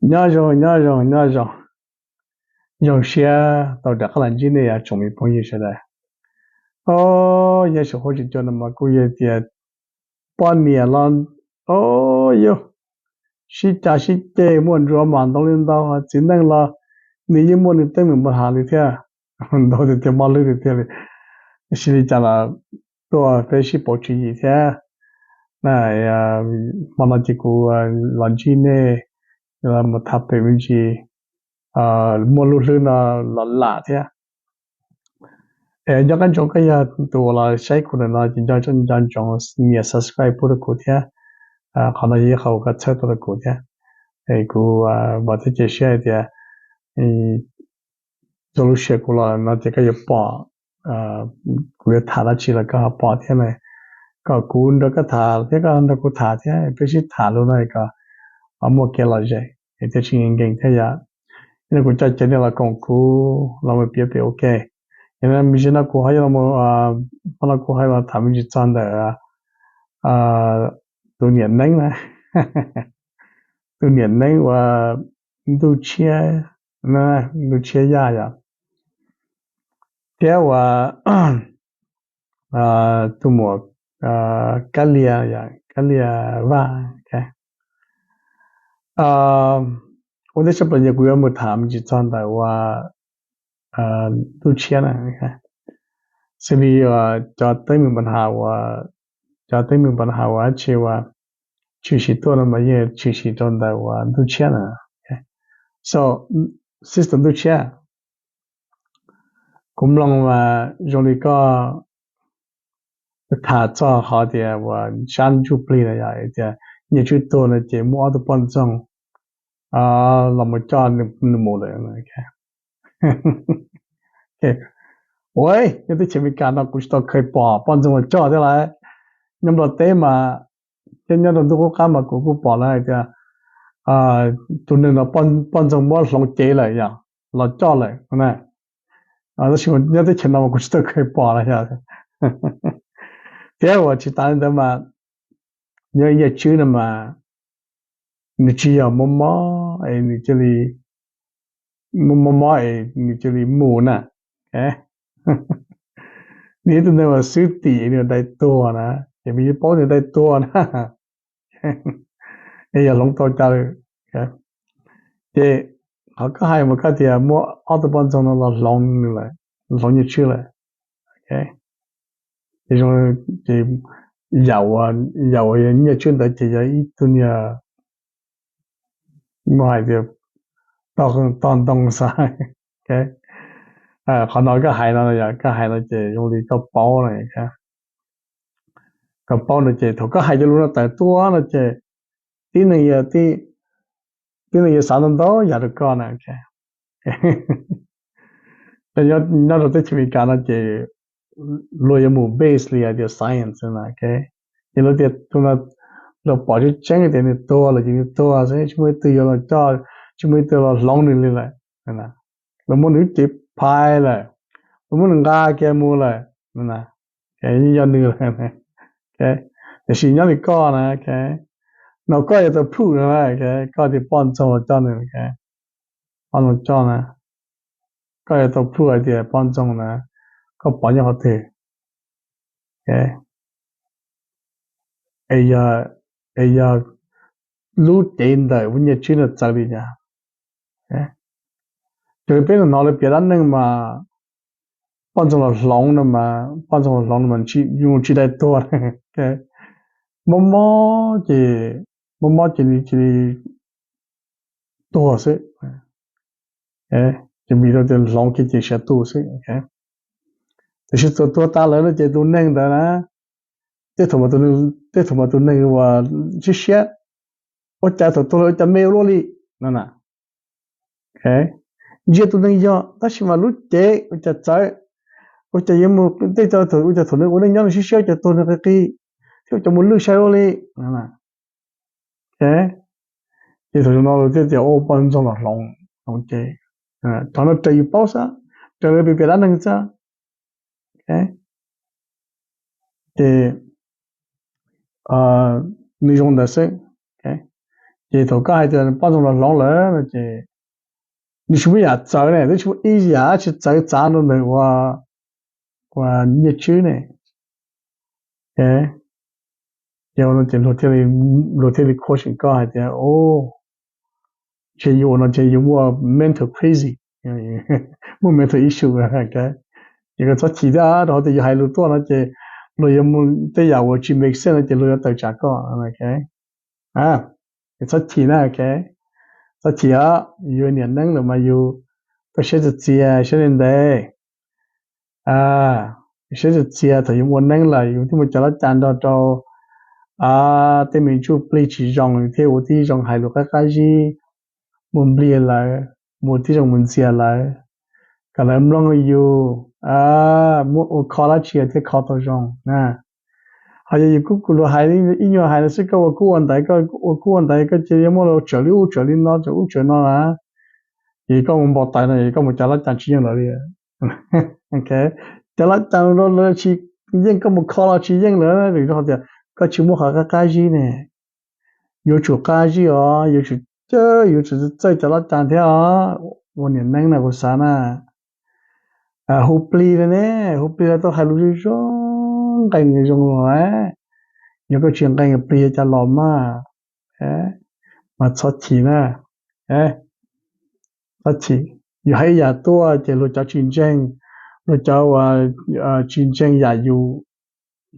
Nyob zoo, nyob zoo, nyob zoo. Zoo siab tau rov qab los ntsib nej tsoom me phooj ywg sawv daws. O, nyob saum huab cua no mas kuj yog tias poj niam los, o, yog sib cav sib ceg muaj nruas mas ntau li ntau, txiv neej los nws yeej muaj nws teeb meem npa has li thiab. Ntau tiag tiag, mob lwj tiag tiag li. Tab sis li cas los tuaj peb sib pauv tswv yim thiab. Na, hmo no ces kuv los ntsib nej los mus tham pem me ntsis muaj lub hlwb no los lam thiab. Es nco qab ntsoov koj yog tus uas los saib kuv ntawm no ces nco ntsoov nias subscribe pub rau kuv thiab. Qhov no yog ib qho uas koj txhawb tau rau kuv thiab. Es kuv vam thiab cia siab hais tias txhua lub sij hawm kuv los no ces koj yuav pom kuv yuav tham dab tsi los koj ho pom thiab na. Kom kuv nrog koj tham thiab koj nrog kuv tham thiab, peb sib tham lus no kom muaj kev lom zem thiab tsis nkees nkees thiab yom. Yog li kuv coj caw nej los koom kuv los mus piav pem ua ke. Yog li me ntsis no kuv ho yuav los, qhov no kuv ho los tham me ntsis txog ntawm tus niam neeb na, tus niam neeb uas Ntuj Tshiab, Ntuj Tshiab Yaj yom, thiab uas tus muam Kab Lia, Kab Lia Vaj. Ua ntej tshaj plaws ces kuv yuav mus tham me ntsis txog ntawm uas Ntuj Tshiab na. Xws li cov teeb meem npa has uas, cov teeb meem npa has uas dab tsi uas tshwm sim tuaj no mas yeej tshwm sim rau ntawm uas Ntuj Tshiab na. So, sister Ntuj Tshiab, kuv mloog mas zoo li koj tham txog qhov tias uas sab ntsuj plig no yog tias Nyiaj Tswb tuag no ces muaj ob tug poj ntxoog los mus coj nws mus lawm. Ua, nyob teb chaws Amelikas no kuv tsis tau kheev pom poj ntxoog los coj thiab lawm. Nyob Nplog teb mas, thiab nyob rau ntuj qub qab mas kuv kuj pom lawm hais tias tus neeg no poj ntxoog muab hloov cev lawm yom, los coj lawm na. Tab sis nyob teb chaws no mas kuv tsis tau kheev pom lawm yom. Thiab uas tsis tas li ntawd mas, nyob Nyiaj Tswb no mas nws tsis yog mob mob es nws cia li, mob mob es nws cia li mus na. Nws ib tug neeg uas xwb tim nws dai tuag na, ces me yeej paub nws dai tuag na. Es yog hloov tau cas lawm. Ces qhov koj hais mas koj tias muaj ob tug poj ntxoog no los hloov nws lawm, hloov Nyiaj Tswb lawm. Ces zoo, ces yam uas, yam uas yog Nyiaj Tswb ntawd ces yog ib tug niag, muaj hais tias tog ntoo xwb. Qhov no koj hais no, koj hais no ces zoo li koj paub no. Koj paub no ces thaum koj hais cov lus no tawm tuaj no ces tib neeg, tib neeg yuav xav ntau ntau yam rau koj na. Nyob rau teb chaws Amelikas no ces luag yuav mus base li hais tias science na. Ces luag tias tus no, luag pom tseeb tseeb tias nws tuag lawm ces nws tuag xwb, tsis muaj ib tug yuav los coj, tsis muaj ib tug los hloov nws li lawm. Luag muab nws lub cev phais lawm, luag muab nws nqa kiag mus lawm, yog nws lawm. Tiam sis nyob li koj na, no koj yuav tau proof na, koj tias poj ntxoog los coj nws, poj ntxoog coj na, koj yuav tau proof hais tias poj ntxoog na, koj pom nyob qhov twg? Es yog, es yog lub cev ntawm Nyiaj Tswb no txawv li cas? Ces peb hnov lawv piav dab neeg mas poj ntxoog los hloov no mas, poj ntxoog los hloov no mas tsis dai tuag. Mob mob ces, mob mob ces nws cia li tuag xwb. Ces vim rau tias hloov kiag ces siav tu xwb. Tiam sis txawm tuag tas lawm no ces tus neeg ntawd na, tej thaum mas tus neeg uas siab siab, ua cas thaum tuag lawm ua cas me ua luaj li no na. Ntsia tus neeg yog tab sis mas lub cev ua cas txawv, ua cas yuav mus tej, ua cas thaum nws ua neej nyob nws siab siab ua cas tuag nws qi qi, thiab ua cas mus lwj sai luaj li. Ces thaum no lawv thiaj tias ua poj ntxoog los hloov, hloov cev. Qhov no raws yus paub xwb, raws lawv piav dab neeg xwb. Ces nws zoo ntawd xwb. Ces thaum koj hais tias poj ntxoog los hloov lawm no ces nws tsis muaj yam txawv ne, twb tsis muaj ib yam tsis txawv txav rau ntawm ua, ua nyiaj tswb ne. Ces ua no ces luag thiaj li, luag thiaj li caution koj hais tias, o, ntshe yus ua no ces yus muaj mental crazy, muaj mental issue. Ces koj txhob chim thiab, rau qhov tias yus hais lus tuaj no ces luag yuav, tej yam uas tsis make sense no ces luag yuav tawm tsam koj. Txhob chim na, txhob chim os, yus niam neeb lawm mas yus koj siab txias txias, siab ntev ntev, siab txias txias. Thaum yus mus ua neeb lawm yus thiaj mus cov lab cas nrog rau tej me ntsuj plig tsis zoo, yus thiaj ua tib zoo hais lus qab qab zib, mus npliag lawv, mus tib zoo mus ntxias lawv, kom lawv mloog yus, muab ua kho dab tsi thiaj kho tau zoo na. Ho yog yus kuj kuv luag hais ib nyuag hais no xwb, koj ua kub ua ntaiv, koj ua kub ua ntaiv koj cia li muab lawv tsawv li ub tsawv li no, tsawv ub tsawv no na, ces koj mus npau taws no es koj mus cov lab cas tsis yeej lawv li. Cov lab cas no lawv tsis yeej koj mus kho los tsis yeej lawv, vim rau qhov tias koj tsis muaj qhov qab qab zib ne. Yuav tsum qab zib os, yuav tsum, yuav tsum txawj cov lab cas thiab os. Ua niam neeb na kuv xav na, hu plig li ne, hu plig los tau hais lus zoo zoo, nqee zoo los. Yog koj tsis nqee plig cas los mas, mas txhob chim na, txhob chim. Yus hais ib yam tuaj ces luag cov tsis ntseeg, luag cov uas tsis ntseeg yam yus,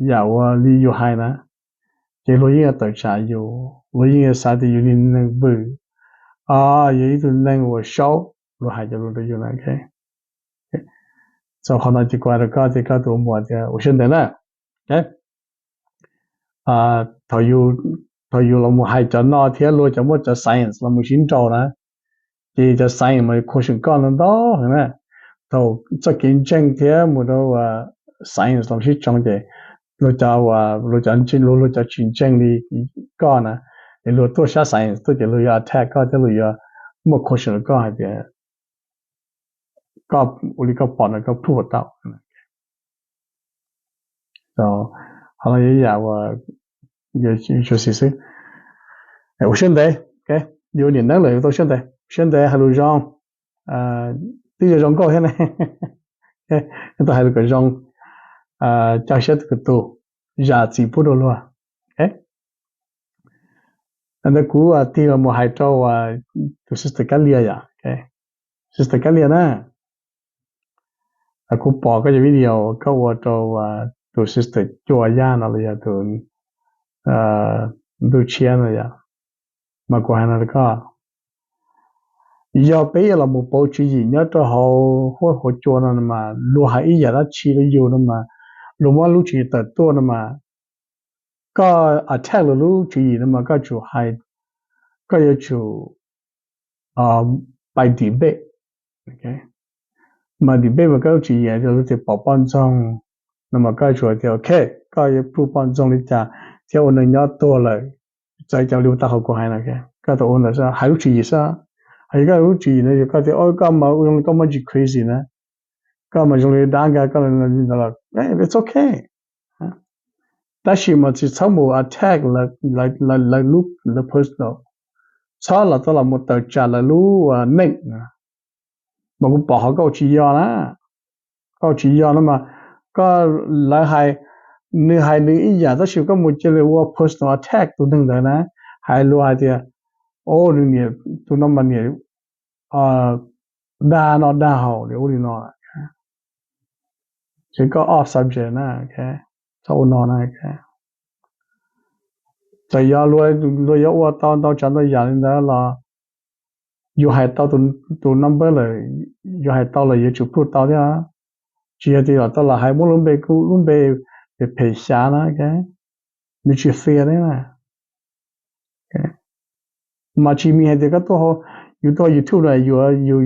yam uas li yus hais na, ces luag yeej yuav tawm tsam yus, luag yeej yuav xav tias yus li neeg vwm, yus ib tug neeg uas saub, luag hais cov lus rau yus na. Txog qhov no ces kuv hais rau koj tias koj tus ua muam tias ua siab ntev na. Thaum yus los mus hais cov no thiab luag cov muaj cov science los mus sib nraus na, ces cov science mas caution koj ntau ntau heev na. Thaum txoj kev ntseeg thiab mus rau science los sib tsoo ces luag cov, luag cov, luag cov tsis ntseeg li koj na, es luag tuaj sab science tuaj ces luag yuav attack koj thiab luag yuav muaj caution rau koj hais tias koj ua li koj pom no koj prove tau. Qhov no yog yam uas xwb. Ua siab ntev, yus niam neeb lawm yus tau siab ntev, siab ntev hais lus zoo, twb yog zoo nkauj thiab ne, tau hais lus kom zoo, coj siab tus kwv tus, zam txim pub rau luag. Ntawd kuv tig los mus hais rau tus sister Kab Lia yom. Sister Kab Lia na, kuv pom koj cov video koj ua rau tus sister Cua Yaj no los yog tus ntuj tshiab no yom, mas kuv hais no rau koj, yog peb yuav los mus pauv tswv yim nyob rau hauv huab hauv cua no mas luag hais ib yam dab tsi rau yus no mas, luag muab lub tswv yim tawm tuaj no mas, koj attack luag lub tswv yim no mas koj tsum hais, koj yuav tsum pais debate. Mas debate mas koj lub tswv yim yog lub tias pom poj ntxoog no mas koj tsum hais tias ok, koj yuav prove poj ntxoog li cas thiab ua neeg nyob tuag lawm, txawv cov li tau hauv kuv hais no. Koj tau ua ntawd xwb, hais lub tswv yim xwb. Hais koj lub tswv yim no yog koj tias koj mas zoo li koj muaj tsis crazy na, koj mas zoo li dab nkag koj li ntawd los it's ok. Tab sis mas tsis txhob mus attack lawv personal, txhob los tau los mus tawm tsam lawv lub neej. Mas kuv pom qhov koj ua tsis yog na, koj ua tsis yog no mas, koj, lawv hais, nws hais nws ib yam tab sis koj mus cia li ua personal attack tus neeg ntawd na, hais lus hais tias o, nws niam, tus no mas niam dag no dag haus li ub li no. Ces koj off subject na, txhob ua no na. Txawm yog luag yuav ua tau ntau tsav ntau yam li ntawd los yus hais tau tus number lawm, yus hais tau lawm yuav tsum prove tau thiab. Tsis yog tias los tau los hais muab lub npe, lub npe phem phem xyav na, nws tsis fair thiab na. Mas tsis mean hais tias koj tuaj, yus tuaj YouTube no yus,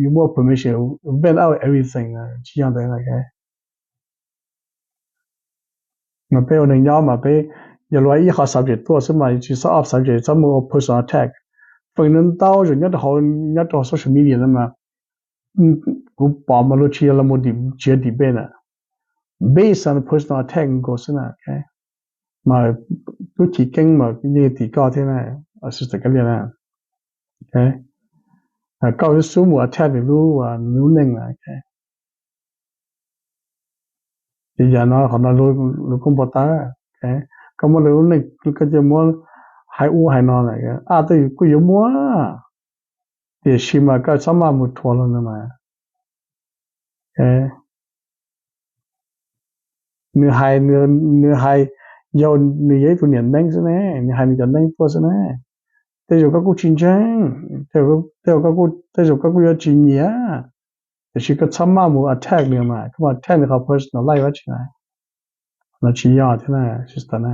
yus muaj permission vent out everything, tsis yog ntawd. Mas peb ua neeg nyob mas peb, yog luag ib qho subject tuaj xwb mas tsis txhob off subject, txhob mus ua personal attack. Feem ntau ntau zaum nyob rau hauv, nyob rau social media no mas kuv pom mas luag tsis yog los mus tsis yog debate na, based on personal attack nkaus xwb na. Mas tub Chiv Keeb mas yeej tim koj thiab na. sister Kab Liaj na, koj xub mus attack nws lub, nws lub neej na. Ces yam no qhov no lus koj npau taws, koj muab nws lub neej koj cia muab hais ub hais no, a, tej kuj yuav muaj, tiam sis mas koj txhob maj mus rhuav los no mas. Nws hais, nws hais, yog nws yog ib tug niam neeb xwb ne, nws hais nws cov neeb tuaj xwb ne. Tej zaum koj kuj tsis ntseeg, tej zaum koj kuj yuav tsis nyiam, tiam sis koj txhob maj mus attack nws mas, koj mus attack nws qhov personal life dab tsi na. No tsis yog thiab na, sister na.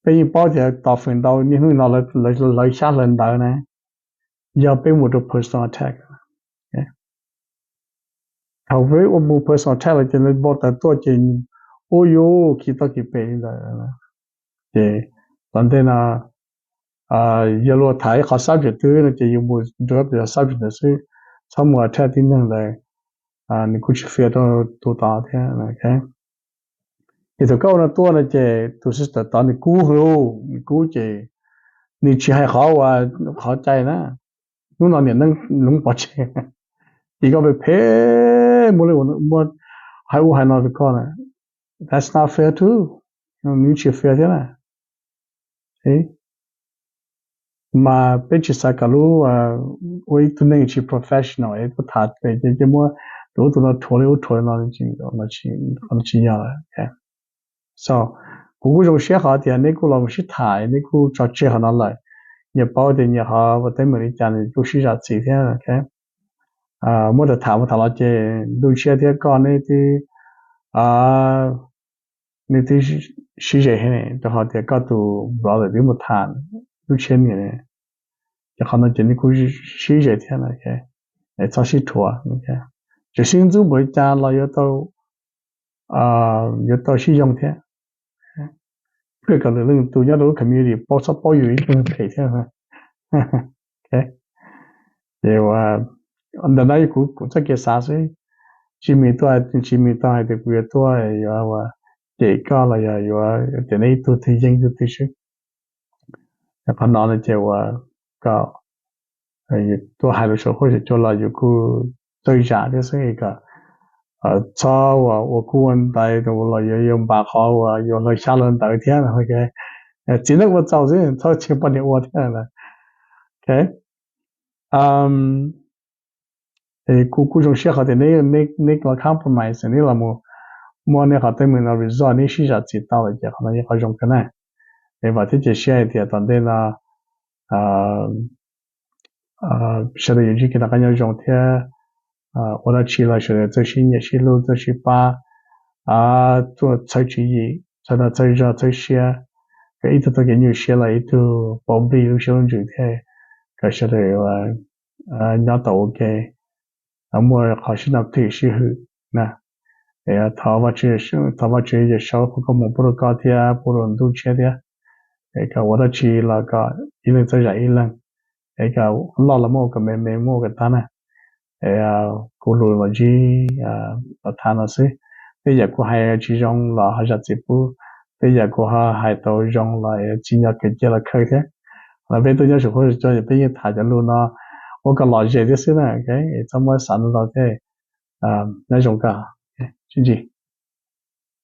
Peb yeej paub tias tom feem ntau niaj hnub no lawv xyab hlawv ntawv na, yog peb mus rau personal attack. Thaum peb ua mus personal attack lawm ces npau taws tuaj ces ua yuav khi toj khi pem li ntawd. Ces tom ntej no yog luag tham ib qhov subject twg no ces yus mus nrog yog subject ntawd xwb, txhob mus attack tib neeg ntawd, nws kuj tsis fair rau tus tod thiab. Ces thaum koj ua no tuaj no ces tus sister tod nws kub hlo, nws kub ces nws tsis hais qhov uas qhov cai na, hnub no niam neeb pov tseg, ces koj phem phem muaj li muaj hais ub hais no rau koj na, that's not fair too, nws tsis fair thiab na. Mas peb tsis xav kom lub, ua ib tug neeg tsis professional es tuaj tham pem ces cia muab tus ub tus no rhuav li ub rhuav li no, qhov no tsis yog lawm. So kuv kuj zoo siab qhov tias neb kuj los mus sib tham, neb kuj tso tseg qhov no lawm. Nyias paub tias nyias qhov ua teeb meem li cas nws kuj sib zam txim thiab. Muab tham tham mus tham los ces ntuj tshiab thiab koj neb twb, neb twb sib ze heev rau qhov tias koj tus brother twb mus tham lub tshiab niam, ces qhov no ces neb kuj sib ze thiab, txhob sib rhuav. Txawm sib ntxub npaum li cas los yuav tau, yuav tau sib yoog thiab, pliag kom lwm leej tus nyob rau lub community paub, txhob paub yus ib tug phem thiab. Ces ua ntawm no kuv kuv txoj kev xav xwb, tsis mean tuaj, tsis mean tau hais tias kuv yuav tuaj yuav ua cem koj los yog yuav tias neb ib tug twg yeej ib tug twg xwb. Qhov no no ces ua kom tuaj hais lus saum huab saum cua los yus kuj txawj zam thiab xwb, kom txhob ua ua kub ua ntaiv los yuav yuav npam qhov uas yuav hlawv xyab hlawv ntawv thiab. Txiv neej ua txaus xwb, txhob tseg poj niam ua thiab. Kuv kuj zoo siab qhov tias neb los compromise, neb los muab neb qhov teeb meem no resolve, neb sib zam txim tau lawm ces qhov no yog qhov zoo kawg na. Es vam thiab cia siab hais tias tom ntej no sawv daws yuav ntsib kev noj qab nyob zoo thiab ua dab tsi los sawv daws txawj sib nyiam sib hlub, txawj sib pab, tuaj txhawb tswv yim, txhawb dag txhawb zog txhawb siab, kom ib tug tau kev nyuaj siab los ib tug paub nplij lub siab lub ntsws thiab, kom sawv daws nyob tau ua ke, muaj qhov sib nrog twm sib hwm na. Thov Vajtswv, thov Vajtswv Yawm Saub foom koob hmoov pub rau koj thiab pub rau ntuj tshiab thiab, es kom ua dab tsi los kom ib leeg txawj zam ib leeg, es kom loj los muab ua kom me, me muab ua kom tag na. Kuv lus los ntsib los tham no xwb. Tej yam kuv hais tsis zoo los ho zam txim pub, tej yam kuv ho hais tau zoo los tsim nyog khaws cia los khaws thiab. Los peb tuaj nyob saum huab saum cua ces peb yeej tham cov lus no ua kom lom zem thiab xwb na, txhob muab xav ntau ntau thiab. Nyob zoo koj, sib ntsib.